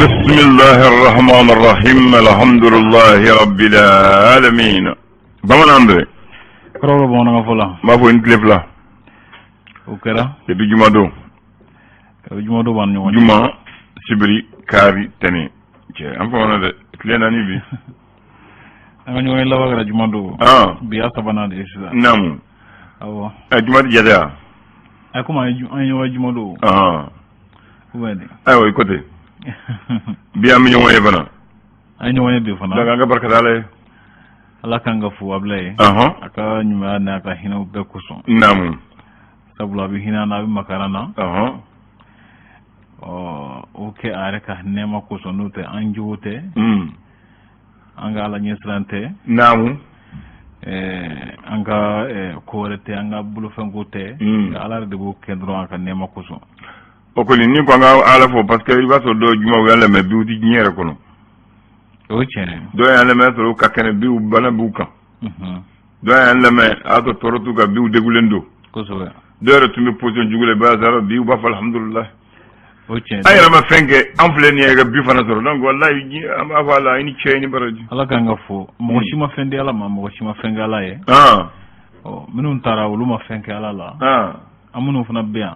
بسم الله الرحمن الرحيم الحمد لله رب العالمين bamanan bɛ Kɔrɔ bɛ bamanankan fɔ la. N b'a fɔ i ni tile fila. O kɛra. Depuis jumadon. Kabi jumadon b'an ni ɲɔgɔn cɛ. Juma, sibiri, kari, tɛnɛn, cɛ an famana dɛ, tile naani bi. An ka ɲɔgɔn ye laban kɛra jumadon. Ah. Bi y'a sabanan de ye sisan. Naamu. Awɔ. Ɛ, juma ti jate wa? A komi an ye ɲɔgɔn ye jumadon. Ah. Ou bien de. Ayiwa, i ko ten, bi an bɛ ɲɔgɔn ye fana. An ye ɲɔgɔn ye bi fana. Donc an ka barika da Ala ye. Ala k'an ka fo Abulaye. A ka ɲumanya n'a ka hinɛw bɛɛ kosɔn. Sabula a bɛ hinɛ an na, a bɛ makari an na. Ɔ, o kɛ a yɛrɛ ka nɛɛma kosɔn, n'o tɛ an jogo tɛ. An ka Ala ɲɛsiran tɛ. An ka ko wɛrɛ tɛ, an ka bolofɛnko tɛ. Nka Ala yɛrɛ de b'o kɛ dɔrɔn a ka nɛɛma kosɔn. O kɔni ni ko an ka Ala fo, parce que i b'a sɔrɔ dɔw juma u y'an lamɛn, bi u ti diɲɛ yɛrɛ kɔnɔ. O ye tiɲɛ ye. Dɔw y'an lamɛn, sɔrɔ u ka kɛnɛ, bi u bana b'u kan. Dɔw y'an lamɛn, a y'a sɔrɔ tɔɔrɔ t'u kan, bi u degulen don. Dɔw yɛrɛ tun bɛ position jugu la, i b'a sɔrɔ bi u b'a fɔ alhamdulilayi. O ye tiɲɛ ye. An yɛrɛ ma fɛn kɛ, an filɛ nin ye ka bi fana sɔrɔ. Donc walayi, an b'a fɔ Ala i ni cɛ, i ni baraji. Ala k'an ka fo. Mɔgɔ si ma fɛn di Ala ma, mɔgɔ si ma fɛn kɛ Ala ye. Ɔ, minnu taara, olu ma fɛn kɛ Ala la. An minnu fana bɛ yan,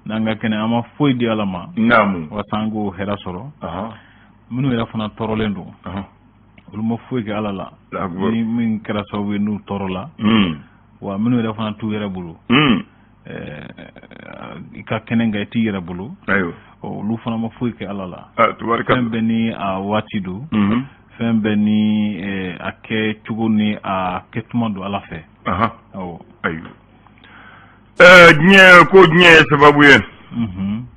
n'an ka kɛnɛ, an ma foyi di Ala ma. Walasa an k'o hɛrɛ sɔrɔ. Minnu yɛrɛ fana tɔɔrɔlen don, olu ma foyi kɛ Ala la. Allahu akbar. Ni min kɛra sababu ye n'u tɔɔrɔ la. Wa minnu yɛrɛ fana t'u yɛrɛ bolo. I ka kɛnɛ nka i t'i yɛrɛ bolo. Ɔ, olu fana ma foyi kɛ Ala la. Ah, tubarikala. Fɛn bɛɛ ni a waati don. Fɛn bɛɛ ni a kɛ cogo ni a kɛtuma don Ala fɛ. Awɔ. Ayiwa, diɲɛ ko diɲɛ ye sababu ye.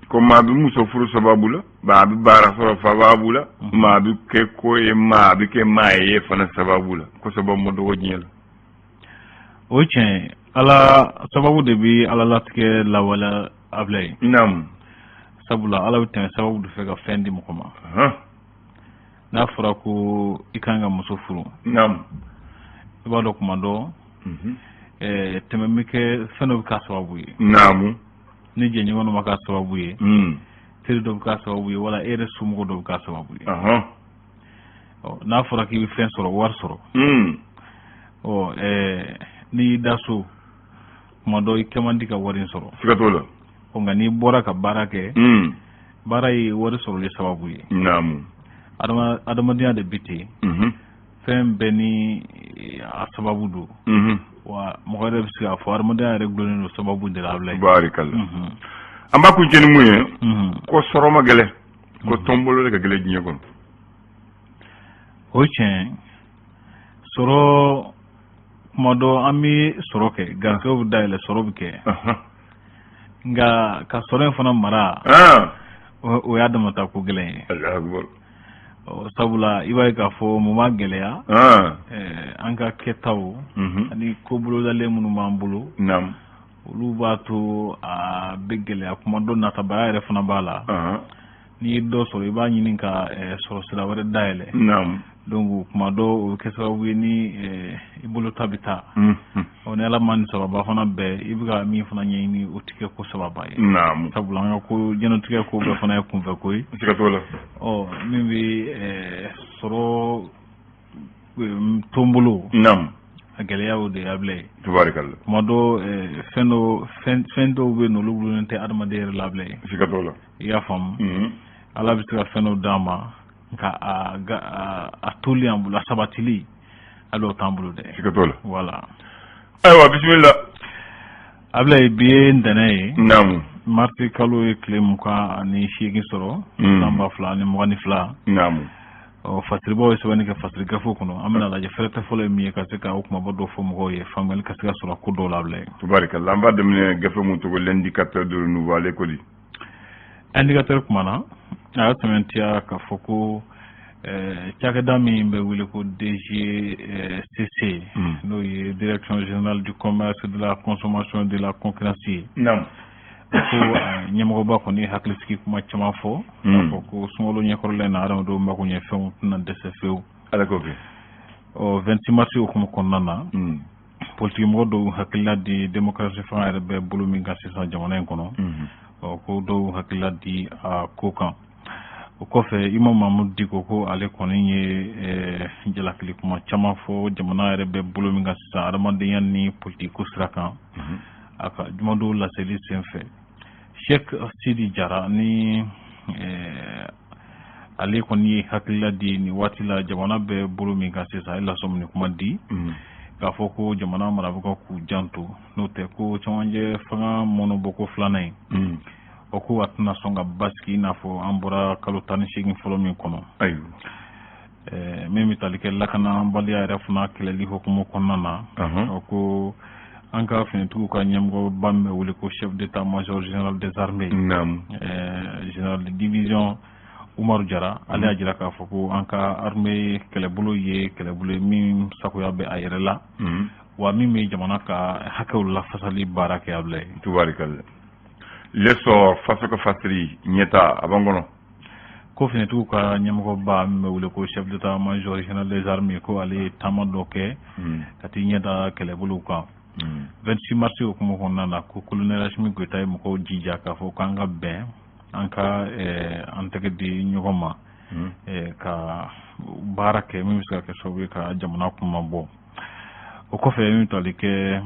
Ko maa bɛ muso furu sababu la, maa bɛ baara sɔrɔ sababu la, maa bɛ kɛ ko ye, maa bɛ kɛ maa ye fana sababu la, ko sababu ma dɔgɔ diɲɛ la. O ye tiɲɛ ye. Ala sababu de bɛ Ala latigɛ lawaleya, Abulaye. Sabula Ala bɛ tɛmɛ sababu de fɛ ka fɛn di mɔgɔ ma. N'a fɔra ko i kan ka muso furu, i b'a dɔn kuma dɔ, tɛmɛ bɛ kɛ, fɛn dɔ bɛ k'a sababu ye. Ni jɛɲɔgɔn dɔ ma k'a sababu ye, teri dɔ bɛ k'a sababu ye, wala e yɛrɛ somɔgɔ dɔ bɛ k'a sababu ye. Ɔ, n'a fɔra k'i bɛ fɛn sɔrɔ, wari sɔrɔ, ɔ, n'i y'i da so, kuma dɔ i kɛ man di ka wari in sɔrɔ. Siga t'o la. Ɔ, nka n'i bɔra ka baara kɛ, baara ye wari sɔrɔli sababu ye. Adamadenya de bɛ ten. Fɛn bɛɛ ni a sababu don. Wa mɔgɔ yɛrɛ bɛ se k'a fɔ adamadenya yɛrɛ gulonnen don sababu de la, Abulaye. Barikala. An b'a kuncɛ ni mun ye? Ko sɔrɔ ma gɛlɛn, ko tɔnbolo de ka gɛlɛn diɲɛ kɔnɔ. O ye tiɲɛ ye. Sɔrɔ, kuma dɔ an bɛ sɔrɔ kɛ, garisɛgɛw bɛ dayɛlɛ, sɔrɔ bɛ kɛ, nka ka sɔrɔ in fana mara, o y'a damata ko gɛlɛn ye. Allahu akbar. Ɔ, sabula i b'a ye k'a fɔ mun b'a gɛlɛya? An ka kɛtaw ani ko bolodalen minnu b'an bolo, olu b'a to a bɛ gɛlɛya. Kuma dɔ natabaya yɛrɛ fana b'a la. N'i ye dɔ sɔrɔ, i b'a ɲini ka sɔrɔ sira wɛrɛ dayɛlɛ. Donc kuma dɔ o bɛ kɛ sababu ye ni i bolo ta bɛ taa. Ɔ, ni Ala ma nin sababa fana bɛn, i bɛ ka min fana ɲɛɲini, o tɛ kɛ ko sababa ye. Sabula an ka ko diɲɛlatigɛ ko bɛɛ fana ye kunfɛ ko ye. Siga t'o la. Ɔ, min bɛ sɔrɔ tonbolo, a gɛlɛya o de ye, Abulaye. Tubarikala. Kuma dɔ fɛn dɔ fɛn dɔw bɛ yen nɔ, olu gulonnen tɛ adamaden yɛrɛ la, Abulaye. Siga t'o la. I y'a faamu? Ala bɛ se ka fɛn dɔ d'an ma, nka a toli an bolo, a sabatili, hali o t'an bolo dɛ. Siga t'o la. Voilà. Ayiwa, bisimila. Abulaye, bi ye ntɛnɛn ye. Marisi kalo ye tile 28 sɔrɔ, san 2022. Ɔ, fasiribaw ye sɛbɛnni kɛ fasiri gafew kɔnɔ. An bɛna lajɛ fɛrɛtɛ fɔlɔ ye min ye, ka se ka o kumaba dɔw fɔ mɔgɔw ye, faamuyali ka se ka sɔrɔ ko dɔw la, Abulaye. Tubarikala. An b'a daminɛ gafe mun tɔgɔ L'Indicateur de renouveau, ale ko di? Indicateur kumana, a y'a sɛmɛntiya k'a fɔ ko cakɛda min bɛ wele ko DGCC, n'o ye Direction générale du commerce, de la consommation, de la concurrence ye, ko ɲɛmɔgɔba kɔni ye hakilisigi kuma caman fɔ, k'a fɔ ko sunkalo ɲɛkɔrɔla in na, adamadenw mako ɲɛ fɛnw tɛna dɛsɛ fewu. Ala k'o kɛ. Ɔ, 26 mars hukumu kɔnɔna na, politiki mɔgɔ dɔw hakilila di démocratie fanga yɛrɛ bɛ bolo min kan sisan jamana in kɔnɔ. Ɔ, ko dɔw hakilila di a ko kan. O kɔfɛ, Imam Mahmoud Dicko ko ale kɔni ye jalakili kuma caman fɔ jamana yɛrɛ bɛ bolo min kan sisan, adamadenya ni politiko sira kan, a ka jumadon laseli senfɛ. Sheikh Sidi Jara ni ale kɔni ye hakilila di nin waati la, jamana bɛ bolo min kan sisan, a ye lasɔmini kuma di k'a fɔ ko jamana marabagaw k'u janto, n'o tɛ ko cɛmancɛ fanga mɔnɔbɔko filanan in, o ko a tɛna sɔn ka basigi i n'a fɔ an bɔra kalo 18 fɔlɔ min kɔnɔ. Min bɛ tali kɛ lakanabaliya yɛrɛ fana kɛlɛli hukumu kɔnɔna na, o ko an ka finitigiw ka ɲɛmɔgɔba min bɛ wele ko chef d'état major général des armées, général de division Umaru Jara, ale y'a jira k'a fɔ ko an ka armée kɛlɛbolo ye kɛlɛbolo ye min sagoya bɛ a yɛrɛ la, wa min bɛ jamana ka hakɛw lafasali baara kɛ a bila ye. Tubarikalla. L'Essor, faso ka fasiri ɲɛta a b'an kɔnɔ. Ko finitigiw ka ɲɛmɔgɔba min bɛ wele ko chef d'état major général des armées, ko ale ye taama dɔ kɛ ka t'i ɲɛ da kɛlɛbolow kan. 26 mars hukumu kɔnɔna na, ko colonel Assimi Goïta ye mɔgɔw jija k'a fɔ k'an ka bɛn, an ka an tɛgɛ di ɲɔgɔn ma ka baara kɛ min bɛ se ka kɛ sababu ye ka jamana kuma bɔ. O kɔfɛ, min tali kɛ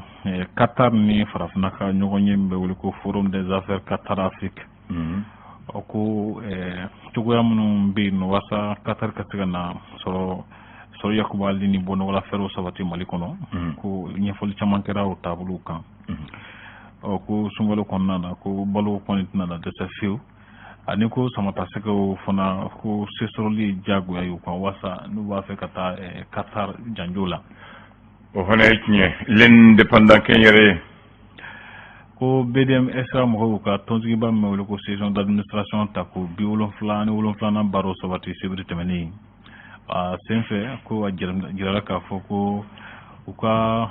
Qatar ni farafinna ka ɲɔgɔn ye min bɛ wele ko Forum des affaires Qatar Afrique, o ko cogoya minnu bɛ yen nɔ walasa Qatar ka se ka na sɔrɔ yakubali ni bɔnɔgɔla fɛɛrɛw sabati Mali kɔnɔ, ko ɲɛfɔli caman kɛra o taabolow kan. Ɔ ko sunkalo kɔnɔna na, ko balo kɔni tɛna na dɛsɛ fiyewu, ani ko samatasɛgɛw fana ko sesɔrɔli ye diyagoya ye u kan walasa n'u b'a fɛ ka taa Qatar janjo la. O fana ye tiɲɛ. L'Indépendant, kɛnyɛrɛ ye. Ko BDM SA mɔgɔw ka tɔnsigiba min bɛ wele ko session d'administration ta ko 77nan baaraw sabati sibiri tɛmɛnen. A senfɛ, ko a jirala k'a fɔ ko u ka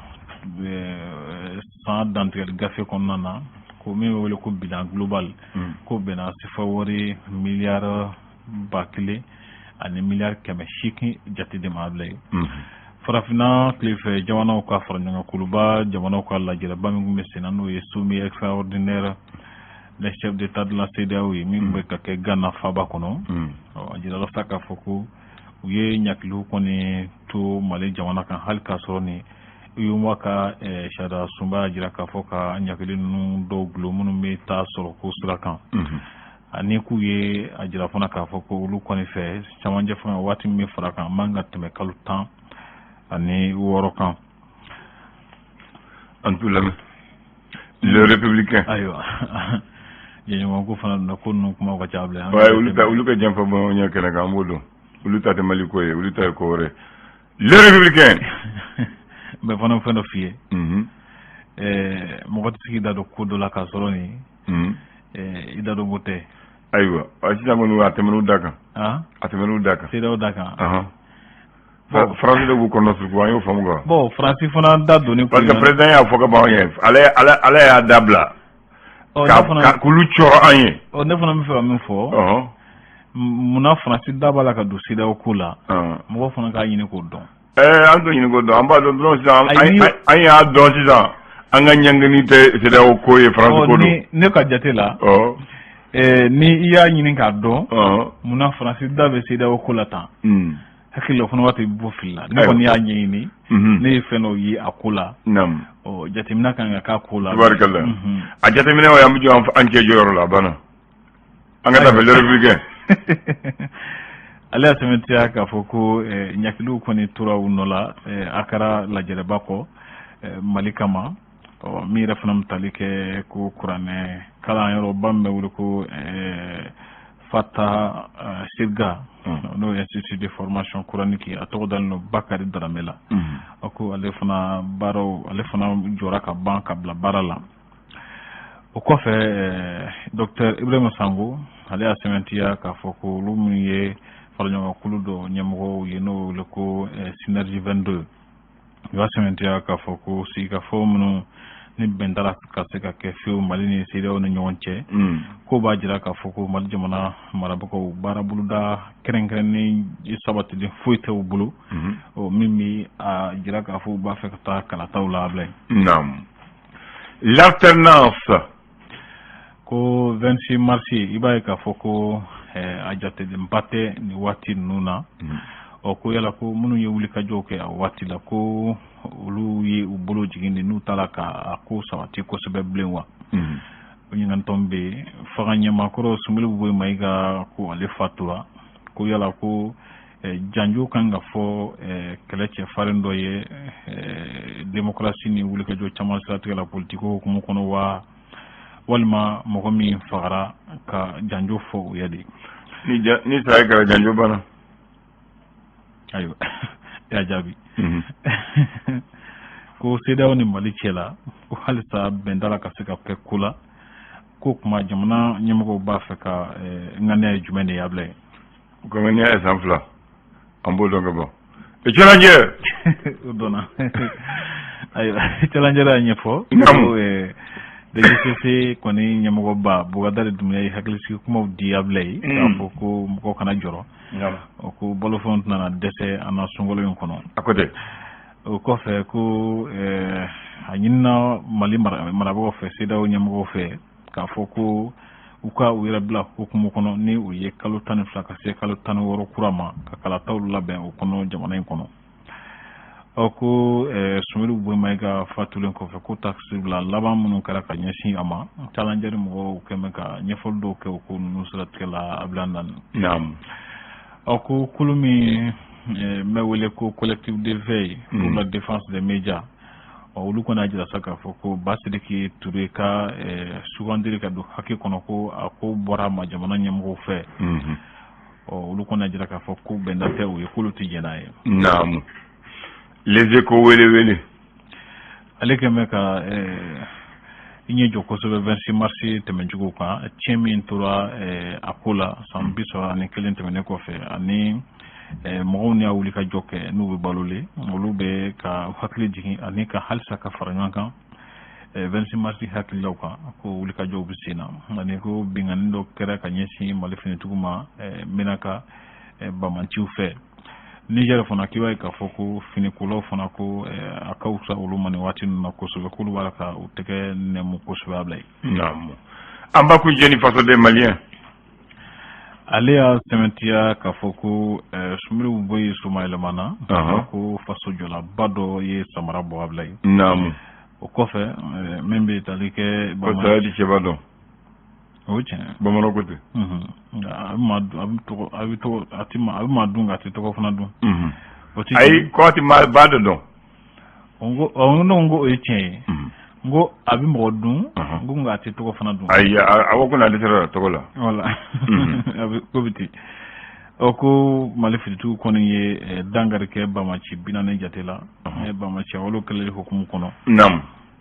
san dantigɛli gafe kɔnɔna na, ko min bɛ wele ko bilan global, ko bɛnna sefa wari miliyari 1180 miliyari jate de ma bila ye. Farafinna tilefɛ jamanaw ka fara ɲɔgɔn kuluba jamanaw ka lajɛrɛba min tun bɛ sen na, n'o ye sommet extraordinaire les chefs d'état de la CEDEAO ye, min bɛ ka kɛ Ghana faaba kɔnɔ, a jirala sa k'a fɔ ko u ye ɲakiliw kɔni to Mali jamana kan, hali k'a sɔrɔ ni UEMOA ka sariya sunba y'a jira k'a fɔ ka ɲakili ninnu dɔw gulon minnu bɛ taa sɔrɔ ko sira kan, ani k'u ye a jira fana k'a fɔ ko olu kɔni fɛ, camancɛ fanga waati min bɛ fara kan man ka tɛmɛ kalo 16 kan. An t'u lamɛn. Le Républicain. Ayiwa, jɛɲɔgɔn ko fana donna ko ninnu kumaw ka ca bilen. Ouais, olu ta, olu ka janfa bɔ ɲɛ kɛnɛ kan, an b'o dɔn. Olu ta tɛ Mali ko ye, olu ta ye ko wɛrɛ. Le Républicain. N bɛ fana fɛn dɔ f'i ye. Mɔgɔ tɛ se k'i da don ko dɔ la k'a sɔrɔ nin i da don ko tɛ. Ayiwa, sisan kɔni a tɛmɛn'u da kan. A tɛmɛn'u da kan. CEDEAO da kan. Faransi de b'u kɔnɔ suruku, an y'o faamu quoi. Bon, Faransi fana da donni. Parce que président y'a fɔ ka ban ye, ale y'a dabila. Ka k'olu cɔrɔ an ye. Ɔ, ne fana bɛ fɛ ka min fɔ. Munna Faransi da b'a la ka don CEDEAO ko la? Mɔgɔw fana k'a ɲini k'o dɔn. An t'o ɲini k'o dɔn, an b'a dɔn dɔrɔn sisan, an y'a dɔn sisan, an ka ɲangini tɛ CEDEAO ko ye, Faransi ko don. Ne ka jate la, ni i y'a ɲini k'a dɔn munna Faransi da bɛ CEDEAO ko la tan, hakili la o fana waati bɔ fili la. Ne kɔni y'a ɲɛɲini, ne ye fɛn dɔw ye a ko la. Ɔ, jateminɛ kan ka k'a ko la. Tabarikala. A jateminɛ o, an bɛ jɔ an cɛ jɔyɔrɔ la, a banna. An ka taa fɛ, Le Républicain. Ale y'a sɛmɛntiya k'a fɔ ko ɲakiliw kɔni tora u nɔ la a kɛra lajɛrɛba kɔ Mali kama. Ɔ, min yɛrɛ fana bɛ tali kɛ ko kuranɛ kalanyɔrɔba min bɛ wele ko Fata Sirga, n'o ye institut de formation coranique, a tɔgɔ dalen don Bakari Darame la, a ko ale fana baaraw, ale fana jɔra ka ban ka bila baara la. O kɔfɛ, docteur Ibrahima Sango, ale y'a sɛmɛntiya k'a fɔ ko olu minnu ye faraɲɔgɔnkulu dɔ ɲɛmɔgɔw ye, n'o wele ko Synergie 22, u y'a sɛmɛntiya k'a fɔ ko sigikafɔ minnu ni bɛn t'a la ka se ka kɛ fiyewu Mali ni CEDEAO ni ɲɔgɔn cɛ, ko b'a jira k'a fɔ ko Mali jamana marabagaw baara boloda kɛrɛnkɛrɛnnen sabatilen foyi tɛ u bolo, o min bɛ a jira k'a fɔ u b'a fɛ ka taa kalataw la bila. Naam. L'Alternance. Ko 26 mars, i b'a ye k'a fɔ ko a jatelenba tɛ nin waati ninnu na. Ɔ ko yala ko minnu ye wulikajɔw kɛ a waati la, ko olu ye u bolo jigin de n'u taara ka a ko sabati kosɛbɛ bilen wa? O ɲininkalitɔn bɛ yen. Fanga ɲɛmaakɔrɔ Soumeylou Boubèye Maïga, ko ale fatura, ko yala ko janjo kan ka fɔ kɛlɛ cɛ farin dɔ ye démocratie ni wulikajɔ caman siratigɛ la politiki hukumu kɔnɔ wa, walima mɔgɔ min fagara ka janjo fɔ o ye de? Ni saya kɛra, janjo banna. Ayiwa, i y'a jaabi. Ko CEDEAO ni Mali cɛ la, ko halisa bɛn t'a la ka se ka kɛ ko la, ko kuma jamana ɲɛmɔgɔw b'a fɛ ka ŋaniya ye jumɛn de ye, Abulaye? U ka ŋaniya ye san 2, an b'o dɔn ka ban. E challenger. O dɔnna. Ayiwa, challenger y'a ɲɛfɔ ko DGCC kɔni ɲɛmɔgɔba Bubakari Dumbuya ye hakilisigi kumaw di Abulaye, k'a fɔ ko mɔgɔw kana jɔrɔ, o ko balofɛnw tɛna dɛsɛ an na sunkalo in kɔnɔ. A ko ten. O kɔfɛ, ko a ɲinina Mali marabagaw fɛ, CEDEAO ɲɛmɔgɔw fɛ, k'a fɔ ko u ka u yɛrɛ bila hukumu kɔnɔ ni o ye kalo 12 ka se kalo 16 kura ma, ka kalataw labɛn o kɔnɔ jamana in kɔnɔ. Ɔ ko Soumeylou Boubèye Maïga fatulen kɔfɛ, ko tasibila laban minnu kɛra ka ɲɛsin a ma, challenger mɔgɔw kɛn bɛ ka ɲɛfɔli dɔw kɛ o ko ninnu siratigɛ la, Abila Nani. Ɔ ko kulu min bɛ wele ko Collectif de veille pour la défense des médias, ɔ olu kɔni y'a jira sa k'a fɔ ko Basidiki Ture ka sugandili ka don HAC kɔnɔ, ko a ko bɔra a ma jamana ɲɛmɔgɔw fɛ. Ɔ olu kɔni y'a jira k'a fɔ ko bɛnda tɛ o ye, k'olu tɛ jɛn n'a ye. Naamu. Les Échos, wele wele. Ale kɛn bɛ ka i ɲɛ jɔ kosɛbɛ 26 mars tɛmɛcogo kan, tiɲɛ min tora a ko la san 31 tɛmɛnen kɔfɛ, ani mɔgɔw ni y'a wuli ka jɔ kɛ n'u bɛ balolen, olu bɛ ka hakili jigin ani ka halisa ka fara ɲɔgɔn kan 26 mars hakililaw kan, ko wulikajɔw bɛ sen na, ani ko binkanni dɔ kɛra ka ɲɛsin Mali finitigiw ma Menaka bamanciw fɛ. Niger fana, k'i b'a ye k'a fɔ ko finikolaw fana, ko a ka fisa olu ma nin waati ninnu na kosɛbɛ, k'olu b'a la ka u tɛgɛ nɛmu kosɛbɛ, Abulaye. Naamu. An b'a kun jɛ ni Fasoden malien. Ale y'a sɛmɛntiya k'a fɔ ko Soumeylou Boubèye somayɛlɛmana, ko faso jɔlaba dɔ ye samara bɔ, Abulaye. O kɔfɛ, min bɛ tali kɛ. Ko saya di cɛba dɔn. O ye tiɲɛ. Bamananw ko ten. Nka a bɛ maa dun, a bɛ tɔgɔ, a bɛ tɔgɔ, a ti maa, a bɛ maa dun nka a tɛ tɔgɔ fana dun. O ti. Ayi, ko a ti maa ba de dɔn. N ko ɔ, ne ko o ye tiɲɛ ye. N ko a bɛ mɔgɔ dun, n ko nka a tɛ tɔgɔ fana dun. Ayi, a ko ko n'ale sera tɔgɔ la. Wala. A bɛ ko bɛ ten. Ɔ ko Mali finitigiw kɔni ye dankari kɛ bamaci 40 jate la, bamaci wolo kɛlɛli hukumu kɔnɔ.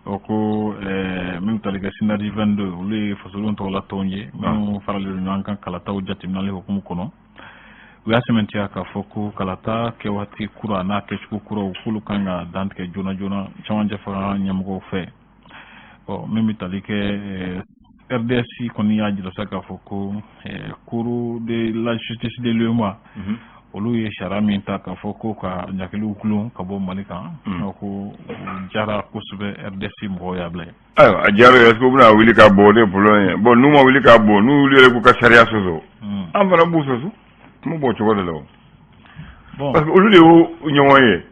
O ko min bɛ tali kɛ Synergie 22, olu ye fasodenw tɔgɔla tɔnw ye minnu faralen don ɲɔgɔn kan kalataw jateminɛli hukumu kɔnɔ. U y'a sɛmɛntiya k'a fɔ ko kalata kɛ waati kura n'a kɛcogo kuraw, k'olu kan ka dantigɛ joona joona cɛmancɛ fanga ɲɛmɔgɔw fɛ. Ɔ min bɛ tali kɛ RDS kɔni y'a jira sa k'a fɔ ko Cour de la justice de l'UEMOA, olu ye sariya min ta k'a fɔ ko ka ɲakiliw gulon ka bɔ Mali kan, ko o diyara kosɛbɛ RDS mɔgɔw y'a bila yen. Ayiwa, a diyara, est-ce que u bɛna wuli ka bɔ, o de ye problème ye. Bon, n'u ma wuli ka bɔ, n'u wuli yɛrɛ k'u ka sariya sɔsɔ, an fana b'u sɔsɔ, kuma b'o cogo de la o. Parce que olu de y'o ɲɔgɔn ye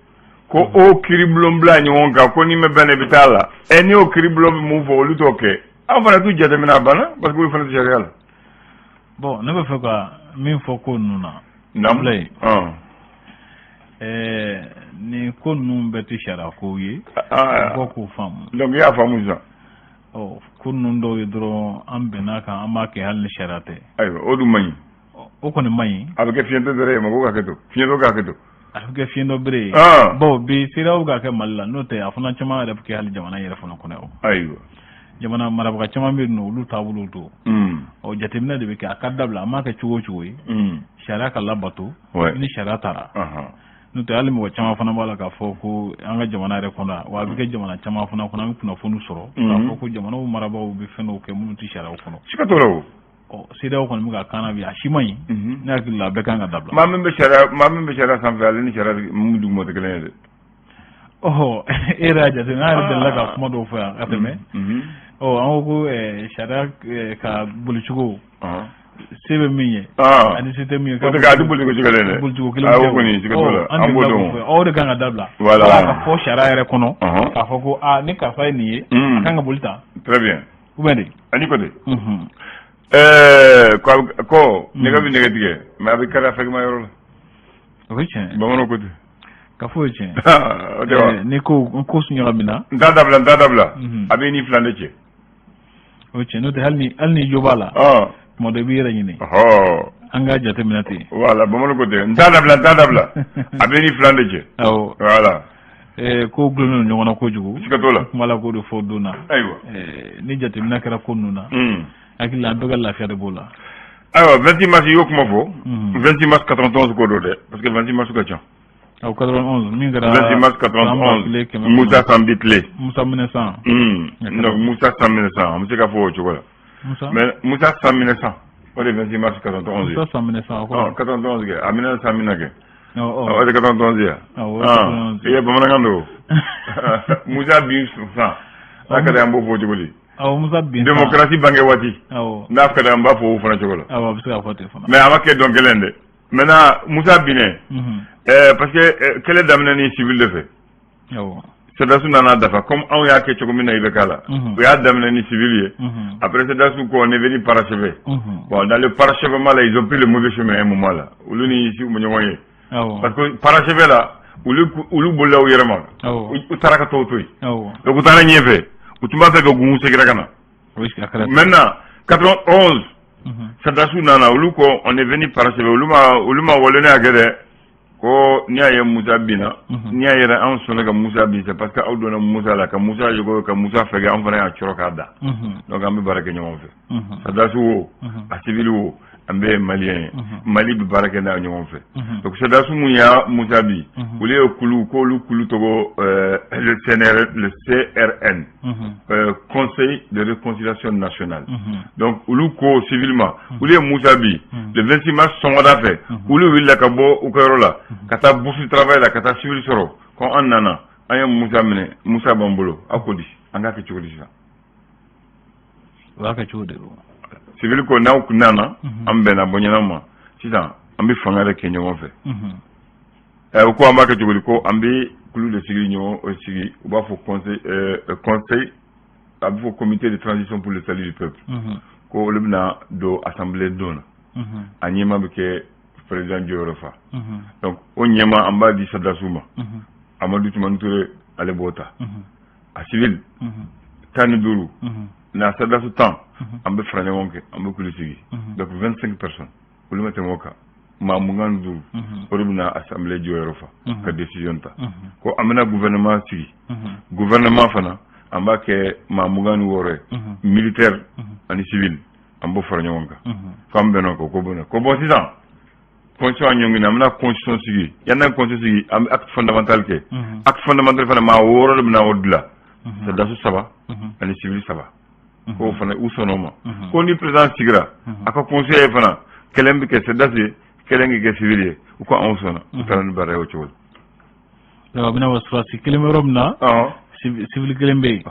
ko o kiiribulon bila ɲɔgɔn kan, ko n'i ma bɛn, i bɛ taa la. Ɛ, n'i y'o kiiribulon bɛ mun fɔ, olu t'o kɛ, an fana t'u jateminɛ, a banna, parce que olu fana tɛ sariya la. Bon, ne bɛ fɛ ka min fɔ ko ninnu na. Abulaye. Nin ko ninnu bɛɛ tɛ sariya kow ye. Mɔgɔw k'o faamu. Donc i y'a faamu sisan. Ɔ ko ninnu dɔw ye dɔrɔn, an bɛn'a kan, an b'a kɛ hali ni sariya tɛ. Ayiwa, o dun man ɲi. O kɔni man ɲi. A bɛ kɛ fiɲɛtɔ bere ye, mɔgɔw ka hakɛ to, fiɲɛtɔ ka hakɛ to. A bɛ kɛ fiɲɛtɔ bere ye. Bon, bi CEDEAO bɛ ka kɛ Mali la, n'o tɛ a fana caman yɛrɛ bɛ kɛ hali jamana yɛrɛ fana kɔnɔ. Jamana marabaga caman bɛ yen nɔ, olu taabolo don. Ɔ jateminɛ de bɛ kɛ, a ka dabila, an m'a kɛ cogo o cogo ye. Sariya ka labato. Ni sariya taara. N'o tɛ hali mɔgɔ caman fana b'a la k'a fɔ ko an ka jamana yɛrɛ kɔnɔ, wa a bɛ kɛ jamana caman fana kɔnɔ, an bɛ kunnafoni sɔrɔ k'a fɔ ko jamanaw marabagaw bɛ fɛn dɔw kɛ minnu tɛ sariyaw kɔnɔ. Siga t'o la o. Ɔ CEDEAO kɔni bɛ ka kan na bi, a si man ɲi. Ne hakili la, a bɛɛ kan ka dabila. Maa min bɛ sariya sanfɛ, ale ni sariya mun duguma tɛ kelen ye dɛ. Ɔhɔ, e yɛrɛ y'a jate, n'a yɛrɛ delila ka kuma dɔw fɔ yan ka tɛmɛ. Ɔ an ko ko sariya ka bolicogo. Se bɛ min ye ani se tɛ min ye. O tɛ a tɛ boli cogo kelen dɛ. Bolicogo kelen tɛ. O kɔni siga t'o la, an b'o dɔn. O de kan ka dabila. Voilà. Ka fɔ sariya yɛrɛ kɔnɔ. K'a fɔ ko aa ni karisa ye nin ye. A kan ka boli tan. Très bien. Ou bien de. Ani ko de. Ɛɛ ko nɛgɛ bɛ nɛgɛ tigɛ, mais a bɛ kari a fɛgɛma yɔrɔ la. O ye tiɲɛ ye. Bamananw ko ten. Ka fɔ ye tiɲɛ. O tɛ wa. Ni ko ɲagamina. N t'a dabila, n t'a dabila. A bɛ ni filan de cɛ. O ye tiɲɛ, n'o tɛ hali ni jo b'a la. Tuma dɔ i b'i yɛrɛ ɲini. An k'a jateminɛ ten. Voilà, bamananw ko ten, n t'a dabila, n t'a dabila. A bɛ ni filan de cɛ. Awɔ. Voilà. Ko gulonnen don ɲɔgɔn na kojugu. Siga t'o la. Kuma la k'o de fɔ don na. Ayiwa. Ni jateminɛ kɛra ko ninnu na. Hakili la an bɛɛ ka lafiya de b'o la. Ayiwa, 26 mars, i y'o kuma fɔ. 26 mars 91 ko don dɛ, parce que 26 mars ka ca. Awɔ, 91 min kɛra. 26 mars 91, Musa Sanbi tile. Musa minɛ san. Donc Musa san minɛ san, an bɛ se k'a fɔ o cogo la. Musa. Mais Musa san minɛ san, o de ye 26 mars 91 ye. Musa san minɛ san, o kɔrɔ. 91 kɛ, a minɛ san minɛ kɛ. O de 91 ye. Awɔ. I ye bamanankan don. Musa bin san, n'a ka di an b'o fɔ cogo di? Awɔ, Musa bin san. Démocratie bange waati. Awɔ. N'a ka di an b'a fɔ o fana cogo la. Awɔ, a bɛ se k'a fɔ ten fana. Mais a ma kɛ dɔn kelen dɛ. Maintenant Musa binnen. Parce que kɛlɛ daminɛ ni civil de fɛ. Awɔ. Sɔrɔdasiw nana dafa comme anw y'a kɛ cogo min na IBK la. U y'a daminɛ ni civil ye. Après sɔrɔdasiw ko on est venu parachever. Bon, dans le parachèvement là, ils ont pris le mauvais chemin à un moment là. Olu ni si u ma ɲɔgɔn ye. Awɔ. Parce que parachever la, olu bolila u yɛrɛ ma. Awɔ. U taara ka tɔw to yen. Awɔ. Donc u taara ɲɛfɛ. U tun b'a fɛ ka gun seginna ka na. Maintenant 91, sɔrɔdasiw nana, olu ko on est venu parachever, olu ma waleya kɛ dɛ. Ko n'i y'a ye Musa binna, n'i y'a yɛrɛ anw sɔnna ka Musa bin, c'est parce que aw donna Musa la ka Musa yogo, ka Musa fɛgɛ, anw fana y'a cɔrɔ k'a da. Donc an bɛ baara kɛ ɲɔgɔn fɛ. Sɔrɔdasiw o, a civil o, an bɛɛ ye malien ye. Mali bɛ baara kɛ n'a ɲɔgɔn fɛ. Donc sɔrɔdasiw mun y'a Musa bin, olu ye kulu k'olu kulu tɔgɔ le CNR, le CRN, Conseil de réconciliation nationale. Donc olu ko civilement, olu ye Musa bin le 26 mars sɔgɔmada fɛ, olu wulila ka bɔ u ka yɔrɔ la ka taa bourse du travail la, ka taa civil sɔrɔ ko an nana, an ye Musa minɛ, Musa b'an bolo, aw ko di, an k'a kɛ cogo di sisan? U b'a kɛ cogo di? Civil ko n'aw nana, an bɛnna bɔ ɲɛna ma sisan, an bɛ fanga de kɛ ɲɔgɔn fɛ. U ko an b'a kɛ cogo di? Ko an bɛ kulu de sigi ɲɔgɔn sigi, u b'a fɔ conseil, a bɛ fɔ comité de transition pour le salut du peuple, ko olu bɛna don assemblée don na, a ɲɛma bɛ kɛ président jɔyɔrɔ fa. Donc o ɲɛma an b'a di sɔrɔdasiw ma, Amadu Tumani Ture ale b'o ta, a civil 15 n'a sɔrɔdasi 10, an bɛ fara ɲɔgɔn kɛ, an bɛ kulu sigi. Donc 25 personnes, olu ma tɛmɛ o kan, maa 25, o de bɛna assemblée jɔyɔrɔ fa ka décision ta ko an bɛna gouvernement sigi. Gouvernement fana, an b'a kɛ maa 26 ye, militaire ani civil, an b'o fara ɲɔgɔn kan. K'an bɛnna o kan, ko bɛnna ko bon, sisan constitution ɲɔngiri, an bɛna constitution sigi. Yanni an constitution sigi, an bɛ acte fondamental kɛ. Acte fondamental fana, maa wɔɔrɔ de bɛna o dilan, sɔrɔdasi saba ani civil saba. K'o fana u sɔnna o ma. Ko ni président sigira, a ka conseiller fana, kelen bɛ kɛ sɔrɔdasi ye, kelen bɛ kɛ civil ye. U ko anw sɔnna. U taara ni baara ye o cogo la. A bɛna fɔ sɔrɔdasi kelen bɛ yɔrɔ min na, civil kelen bɛ yen.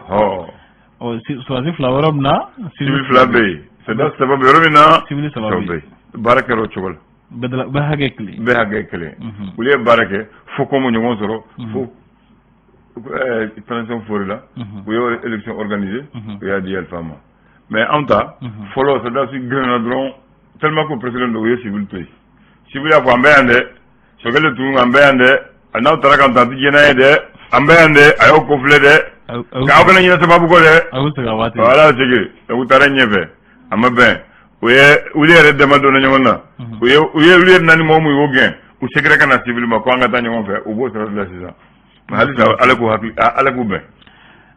Ɔ, sɔrɔdasi fila bɛ yɔrɔ min na, civil fila bɛ yen. Sɔrɔdasi saba bɛ yɔrɔ min na, civil saba bɛ yen. Baara kɛra o cogo la. Bɛɛ hakɛ kelen. Bɛɛ hakɛ kelen. Olu ye baara kɛ fo ko ɲɔgɔn sɔrɔ, fo transition fori la, u ye élection organisée, u y'a di Alpha ma. Mais anw ta fɔlɔ, sɔrɔdasi gɛrɛnna dɔrɔn, tellement que président don, u ye civil to yen. Civil y'a fɔ an bɛ yan dɛ, Sogɛli tun an bɛ yan dɛ, n'aw taara ka taa, an tɛ jɛn n'a ye dɛ, an bɛ yan dɛ, a y'aw kɔfilɛ dɛ, k'aw kana ɲinɛ sababu kɔ dɛ. Voilà, segin. U taara ɲɛfɛ, a ma bɛn, u ye olu yɛrɛ dama donna ɲɔgɔn na, u ye olu yɛrɛ naani mɔgɔ mun y'o gɛn, u seginna ka na civil ma ko an ka taa ɲɔgɔn fɛ. U b'o sira la sisan, mais halisa Ala k'u hakili, Ala k'u bɛn.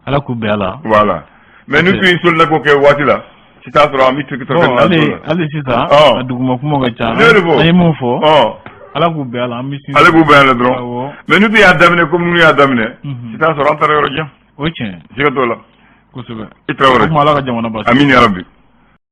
Ala k'u bɛn a la. Voilà, mais ni tun ye solila ko kɛ waati la sisan sɔrɔ an bɛ tigi tɔ. Hali sisan a duguma kuma ka ca. Ne de fɔ. An ye mun fɔ, Ala k'u bɛn a la, an bɛ Ala k'u bɛn a la dɔrɔn. Mais ni tun y'a daminɛ komi ninnu y'a daminɛ sisan sɔrɔ, an taara yɔrɔ jan. O ye tiɲɛ. Siga t'o la. Kosɛbɛ. I Tarawele. O kuma, Ala ka jamana basigi. Amin ya Rabbi.